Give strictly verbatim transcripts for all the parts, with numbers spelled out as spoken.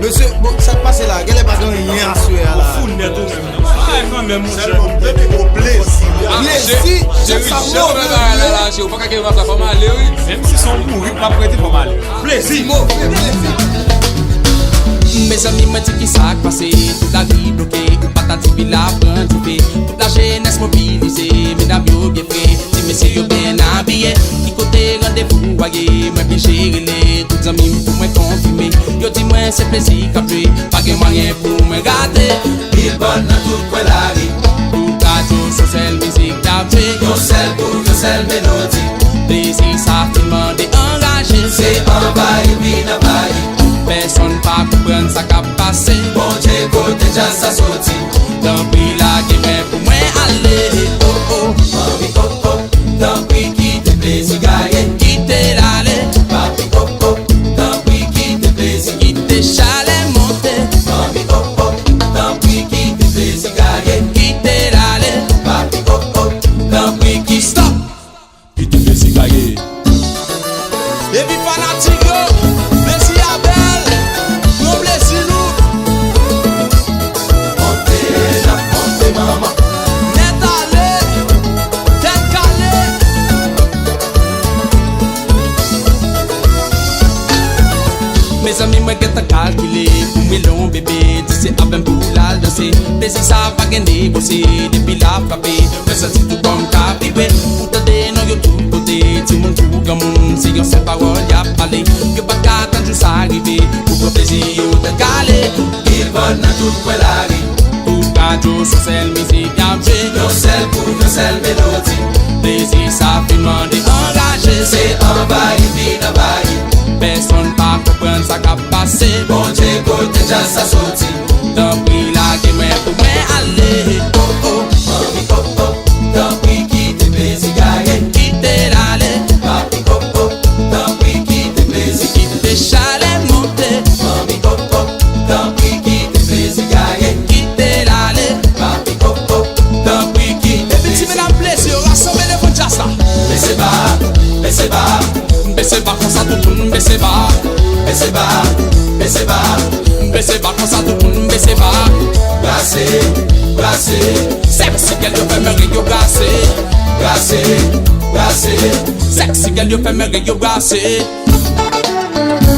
Mesye, bon, sa k pase la? Genlè pa gen anyen aswè a la. Ou fou nèt ou menm. Ay, kanmenm, monchè. Sèlman, m tande gon plezi. Plezi, se sa m move vre. Ou pa ka kenbe m ap sa, fò m ale, wi. Menm si se yon bourik m ap rete, fò m ale. Plezi. Move plezi. Mezanmi, mwen di ki sa k pase. Tout lari bloke, ou pa ta di vil la pran dife. Tout lajenès mobilize, medam yo byen fre. Ti mesye yo byen abiye. Ki kote randevou a ye? Mwen blije rele tout zanmi m pou mwen konfime. Yo di mwen se plezi k ap jwe, pa gen mwayen pou mwen rate. Bilbòn nan tout kwen lari. Tout radyo, se yon sèl mizik k ap jwe. Yon sèl group, yon sèl melodi. Plezi sa fin mande anraje. Se anvayi, vin anvayi. Pèsonn pa konprann sa k ap pase. Bondye, kote djaz sa soti? Tanpri, lage men pou mwen ale. Oh, oh. Manmi, oh, oh. Tanpri, kite plezi gaye. Kite l ale. Papi, oh, oh. Tanpri, kite plezi. Kite chalè monte. Manmi, oh, oh. Tanpri, kite plezi gaye. Kite l ale. Papi, oh, oh. Tanpri, ki stop. Kite plezi gaye. Epi fanatik yo, plezi a bèl, pran plezi nou. Monte, n ap monte, manman. Nèt ale, tèt kale. Mezanmi, mwen gentan kalkile pou m rele yon bebe, di se avè m pou l al danse. Plezi sa pa gen negosye, depi l ap frape, mwen santi tout kò m ka vibre. Ou tande non yo tout kote, timoun kou granmoun, se yon sèl pawòl y ap pale. Yo pa ka tann jou sa rive, pou pran plezi yo tèt kale. Bilbòn nan tout kwen lari. Tout radyo, se yon sèl mizik y ap jwe. Yon sèl group, yon sèl melodi. Plezi sa fin mande anraje. Se anvayi, vin anvayi. Pèsonn pa konprann sa k ap pase. Bondye, kote djaz sa soti? Tanpri, lage men pou mwen ale. Oh, oh. Manmi, oh, oh. Tanpri, kite plezi gaye. Kite l ale. Papi, oh, oh. Tanpri, kite plezi. Kite chalè monte. Manmi, oh, oh. Tanpri, kite plezi gaye. Kite l ale. Papi, oh, oh. Tanpri, kite plezi. Epi ti medam plezi yo, rasanble devan djaz la. Bese ba, bese ba. Bese ba konsa tout moun, bese ba. Bese ba, bese ba. Bese ba konsa tout moun, bese ba. Brase, brase. Sexy girl yo fè mwen ri yo brase. Brase, brase. Sexy girl yo fè mwen ri yo brase.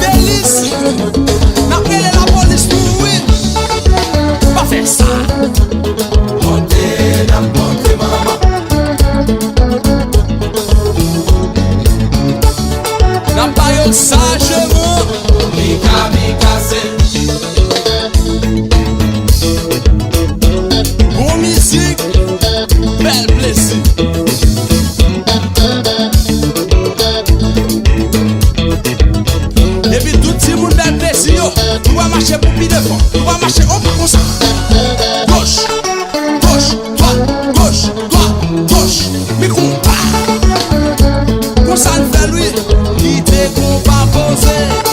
Delis, n ap rele lapolis pou ou wi. Pa fè sa. Monte, n ap monte, manman. N ap ba yo sajman. Mika, mika, se. Bon mizik, bèl plezi. Epi tout timoun bèl plezi yo, nou va mache pou pi devan. Nou va mache yon pa konsa. Goch, goch, dwat, goch, dwat, goch. Mi konpa. Konsa n fè l wi. Kite konpa poze.